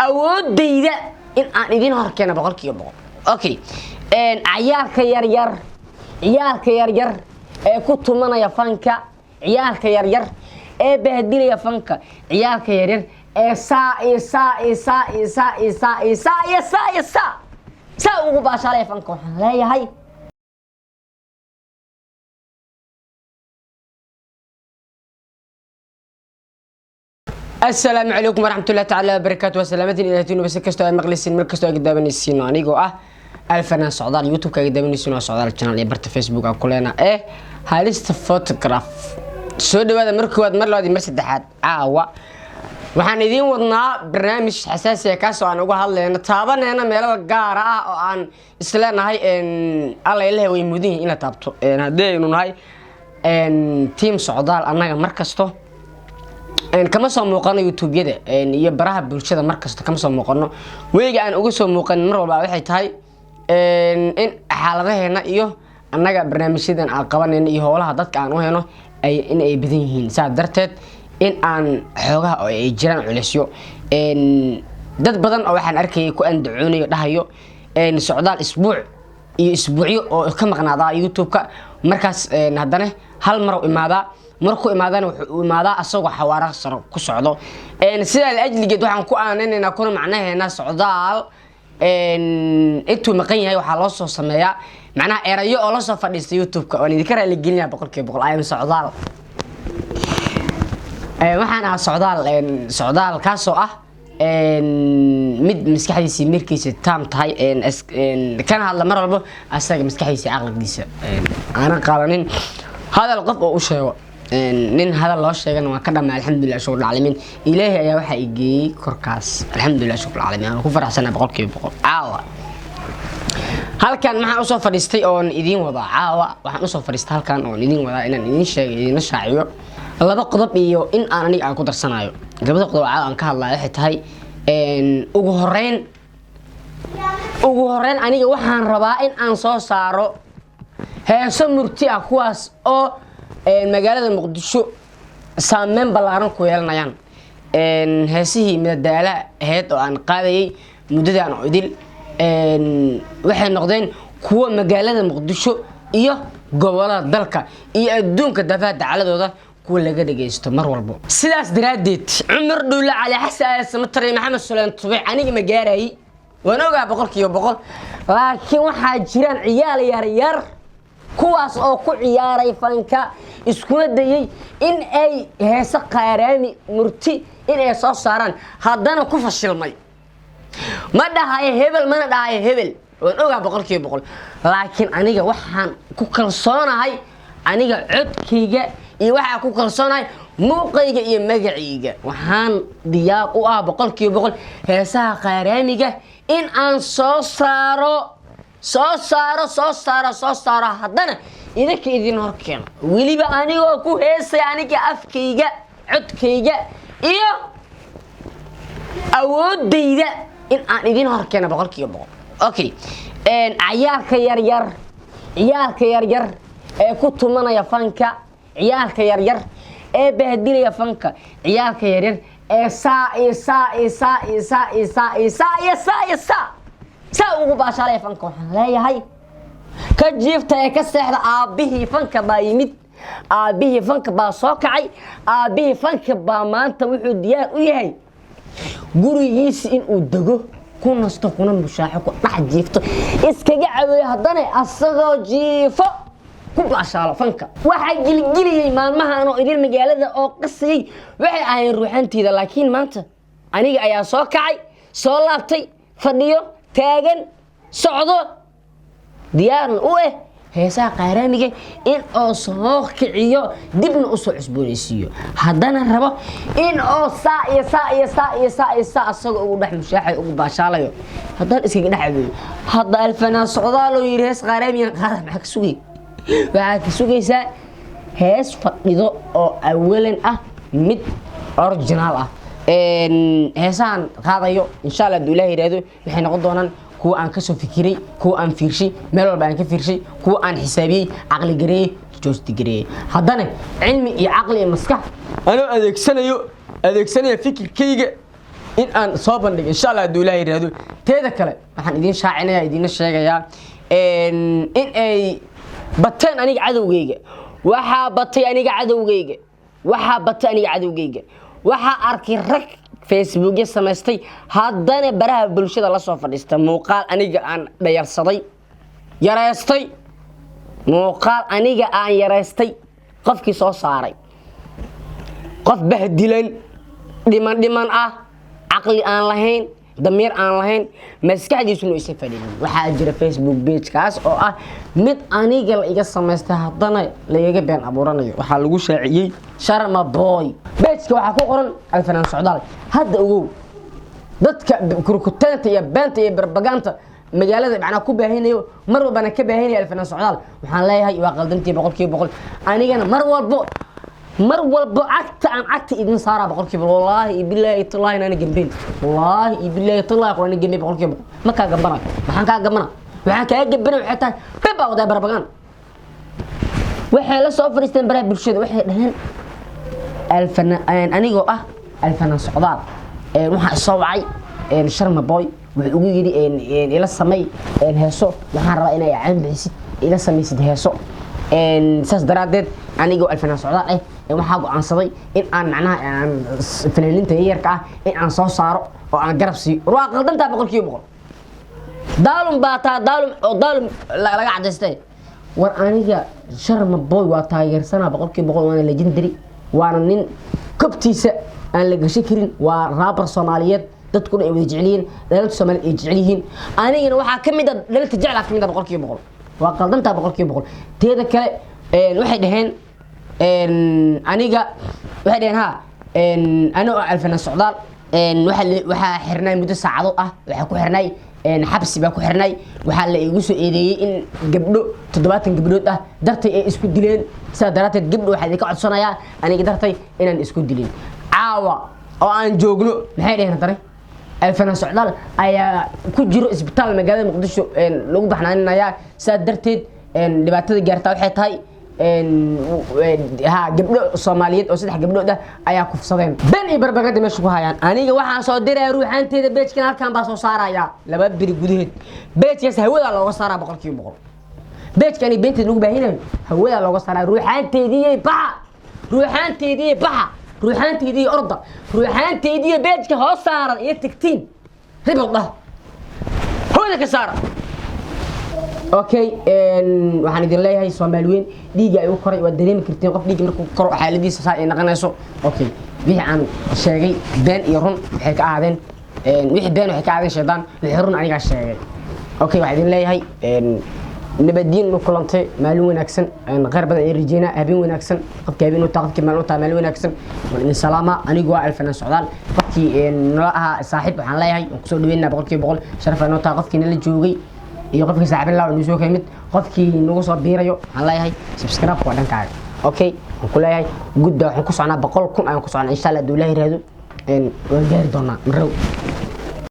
Awoodayda in aan idin horkeeno 100%. Okay, ciyaalka yaryar, ciyaalka yaryar ee ku tumanaya fanka, ciyaalka yaryar ee bahdilaya fanka, ciyaalka yaryar ee saa iyo saa iyo saa iyo saa iyo saa iyo saa iyo saa iyo saa saa ugu baashaalaya fanka, waxaan leeyahay: Asalaamu calaykum waraxmatullahi tacaala wabarakaatu. Waa salaamatin ilaahtiin bas kastoo ay maqleysiin, mar kastoo ay daawanaysiin. Anigoo ah Alfanaan Socdaal, YouTube-ka ay daawanaysiin waa Socdaal Channel iyo barta Facebook aan ku leena ee Halista Photograph. Soo dhawaada mar koowaad, mar labaad iyo mar saddexaad. Caawa waxaan idiin wadnaa barnaamij xasaasi ah, kaasoo aan uga hadlayno, taabanayna meelada gaara ah oo aan isleenahay alla ilahay way mudan yihiin in la taabto. Haddii aynu nahay team Socdaal, annaga mar kasto kama soo muuqano YouTube-yada iyo baraha bulshada, mar kasta kama soo muuqano. Weyga aan uga soo muuqanin mar walba waxay tahay in xaaladaheena iyo annaga barnaamijyadan aan qabanayno iyo howlaha dadka aan u heno ay in ay badan yihiin, saa darteed in aan xoogaha oo ay jiraan culeysyo. Dad badan oo waxaan arkayay ku andacoonayo, dhahayo Socdaal isbuuc iyo isbuucyo oo ka maqnaadaa YouTube-ka, markaas haddana hal mar u imaadaa, markuu imaadana wuxuu imaadaa asagoo xawaara saro ku socdo. Sidaa laajligeed waxaan ku aanaynaynaa kuna macnaheena Socdaal intuu maqan yahay waxaa loo soo sameeyaa macnaha erayo oo lasoo fadhiista YouTube-ka. Waan idinka raaligelinaya 100%. Ayam Socdaal. Waxaan ahaa Socdaal, Socdaal kaasoo ah mid maskaxdiisa mirkiisa taam tahay, kana hadla mar walbo asaga maskaxdiisa, caqligiisa, aanan qaadanin hadal qof oo u sheego. Nin hadal loo sheegana waan ka dhamay. Alxamdulilah, shukr caalamiin, Ilaahay ayaa waxaa i geeyey korkaas. Alxamdulilah, shukr caalamiin, aan ku faraxsanaa 100%. Caawa halkan maxaan usoo fadhiistay oon idiin wadaa? Caawa waxaan usoo fadhiistay halkan oon idiin wadaa inaan idiin sheego, idiinla shaaciyo laba qodob iyo in aan aniga aan ku darsanayo. Labada qodob caawa aan ka hadlayo waxay tahay, ugu horeyn aniga waxaan rabaa in aan soo saaro heeso murti ah, kuwaas oo magaalada Muqdisho saameyn ballaaran ku yeelanayaan. Heesihii madadaala ahayd oo aan qaadayay muddadan oo idil waxay noqdeen kuwa magaalada Muqdisho iyo gobolada dalka iyo adduunka dafaha dacaladooda kuwa laga dhagaysto mar walbo. Sidaas daraaddeed Cumar Dhuule Cali, Xasan Aadan Samatar iyo Maxamed Suleen Tubic aniga ma gaarayay, waan ogaa 100%, laakiin waxaa jiraan ciyaal yaryar kuwaas oo ku ciyaaray fanka, iskuna dayay in ay heese qaaraami murti in ay soo saaraan, haddana ku fashilmay. Ma dhahayo hebel, mana dhahayo hebel, waan ogaa 100%, laakiin aniga waxaan ku kalsoonahay aniga codkayga iyo waxaa ku kalsoonahay muuqayga iyo magacayga. Waxaan diyaar u ah 100% heesaha qaaraamiga in aan soo saaro, soo saaro, soo saaro, soo saaro, haddana idinka idin horkeeno, weliba anigoo ku heesaya aniga afkayga, codkayga iyo awoodayda in aan idin horkeeno 100%. Okay, ciyaalka yaryar, ciyaalka yaryar ee ku tumanaya fanka, ciyaalka yaryar ee bahdilaya fanka, ciyaalka yaryar ee saa iyo saa iyo saa iyo saa iyo saa iyo saa iyo saa iyo saa saa ugu baashaalaya fanka, waxaan leeyahay: ka jiifta ee ka seexda. Aabbihii fanka baa yimid, aabbihii fanka baa soo kacay, aabbihii fanka baa maanta wuxuu diyaar u yahay gurigiisi inuu dego, ku nasto, kuna mushaaxo, ku dhex jiifto, iskaga caweeyo, haddana asagoo jiifo ku baashaalo fanka. Waxaa gilgiliyey maalmahan oo idin magaalada oo qasayey waxay ahayn ruuxanteyda, laakiin maanta aniga ayaa soo kacay, soo laabtay, fadhiyo, taagan, socdo, diyaarna u eh heesaha qaaraamiga in oo soo kiciyo, dibna usoo cusboonaysiiyo, haddana rabo in oo saa iyo saa iyo saa iyo saa iyo saa asagoo ugu dhex mushaaxayo, ugu baashaalayo, haddana iskaga dhex cabeeyo. Hadda Alfanaan Socdaaloo yidhi hees qaaraamigan qaada, maxaa ka sugay? Waxaad ka sugaysaa hees fadhido oo awalan ah mid original ah. Heesahan qaadayo, insha Allah, hadduu Ilaah yidhaahdo, waxay noqon doonaan kuwa aan kasoo fikiray, kuwa aan fiirshay, meel walba aan ka fiirshay, kuwa aan xisaabiyey, caqli gareeyey, joosti gareeyey, haddana cilmi iyo caqli iyo maskax anoo adeegsanayo, adeegsanaya fikirkayga. In aan soo bandhigo, insha Allah, hadduu Ilaah yidhaahdo. Teeda kale, waxaan idiin shaacinaya, idiina sheegayaa in ay bateen aniga cadowgeyga. Waxaa batay aniga cadowgeyga, waxaa batay aniga cadowgeyga. Waxaa arkay rag Facebookya samaystay, haddana baraha bulshada la soo fadhiista muuqaal aniga aan dhayarsaday, yareystay, muuqaal aniga aan yareystay qofkii soo saaray, qof bahdilan, dhiman dhiman ah, caqli aan lahayn, damiir aan lahayn, maskaxdiisuna isa fadhinin. Waxaa jira Facebook pagekaas oo ah mid aniga la iga samaystay, haddana lagaga been abuuranayo. Waxaa lagu shaaciyey Sharma Boy. Pageka waxaa ku qoran Alfanaan Socdaal. Hadda ogow, dadka kurkuteenta iyo beenta iyo barbagaanta magaalada macnaa ku baahinayo, mar walbana ka baahinaya Alfanaan Socdaal, waxaan leeyahay waa qaldantii 100%. Anigana mar walbo, mar walbo cagta aan cagta idin saaraa 100%. Wallaahi iyo bilaahi tallaahi inaana gembeyn. Wallaahi iyo bilaahi tallaahi quraan gembeyn 100%. Ma kaa gambanayo. Maxaan kaa gambana? Waxaan kaa gambana waxay tahay been baa wadaa, barbagaan. Waxay la soo fadhiisteen baraha bulshada, waxay dhaheen anigoo ah Alfanaan Socdaal, waxaa isoo wacay Sharma Boy, wuxuu ugu yidhi ila samay heeso, waxaan rabaa inay caan bixisid, ila samaysid heeso. Saas daraaddeed anigoo Alfanaan Socdaal ah waxaa go'aansaday in aan macnaha aan fanaaniinta yaryarka ah in aan soo saaro oo aan garab siiyo. War waa qaldantaa 100%. Daalum baa taa, daalum oo daalum laga cadaystay. War aniga Sharma Boy waa taageersanaa 100%, waana legendary, waana nin kobtiisa aan la gashan karin, waa rapper Soomaaliyeed, dadkuna ay wada jecel yihiin, dhalinta Soomaaliyeed ay jecel yihiin. Anigana waxaa ka mid a dhalinta jeclaa ka mid a 100%. Waa qaldantaa 100%. Teeda kale, waxay dhaheen aniga, waxay dhaheen ha anoo Alfana Socdaal waxaa xirnay muddo saacado ah, waxaa ku xirnay xabsi baa ku xirnay. Waxaa la igu soo eedeeyey in gabdho 70 gabdhood ah dartay ay isku dileen. Sidaa daraadteed gabdho waxaa idinka codsanayaa aniga dartay inaan isku dilin. Caawa oo aan joogno maxay dhaheen haddana? Alfana Socdaal ayaa ku jiro isbitaal magaalada Muqdisho lagu baxnaaninayaa. Sidaa darteed dhibaatada gaartaa waxay tahay ha gabdho Soomaaliyeed oo saddex gabdhood ah ayaa kufsadeen. Ben iyo barbaganda meesha ku hayaan. Aniga waxaan soo diraya ruuxaanteeda, pagekan halkan baa soo saaraya 2 beri gudaheed. Pagekaas hawada looga saaraa 100%. Pageka aniga beenteed lagu baahinayo hawada looga saaraa. Ruuxaanteediyey baxa, ruuxaanteediyey baxa, ruuxaanteediyey orda, ruuxaanteediyey pageka hoos saaran iyo tigtiin ribod dhah, hawada ka saara. Okay, waxaan idin leeyahay Soomaali weyn, dhiigga ay u koray waad dareemi kartiin. Qof dhiigga markuu koro xaaladiisa saa ay noqonayso. Okay, wixii aan sheegay been iyo run waxay ka ahaadeen, wixii been waxay ka ahaadeen shaydaan, wixii run anigaa sheegay. Okay, waxaan idin leeyahay nabaddiin ma kulantay, maalin wanaagsan, khayr badan ay rajeynaa, habeen wanaagsan qofkii habeen u taa, qofkii maalin u taa, maalin wanaagsan. Waan idin salaamaa. Anigu waa Alfanaan Socdaal. Qofkii nala ahaa saaxiib waxaan leeyahay waan kusoo dhaweynaa 100%. Sharaf noo taa qofkii nala joogay iyo qofkii saaxiibin laa nagu soo kamid, qofkii nagu soo biirayo waxaan leeyahay subscribe waa dhankaaga. Okay, waan ku leeyahay gudba, waxaan ku socnaa 100,000 ayaan ku socnaa, insha Allah. Hadduu Ilaah yiraahdo waan gaari doonaa marow.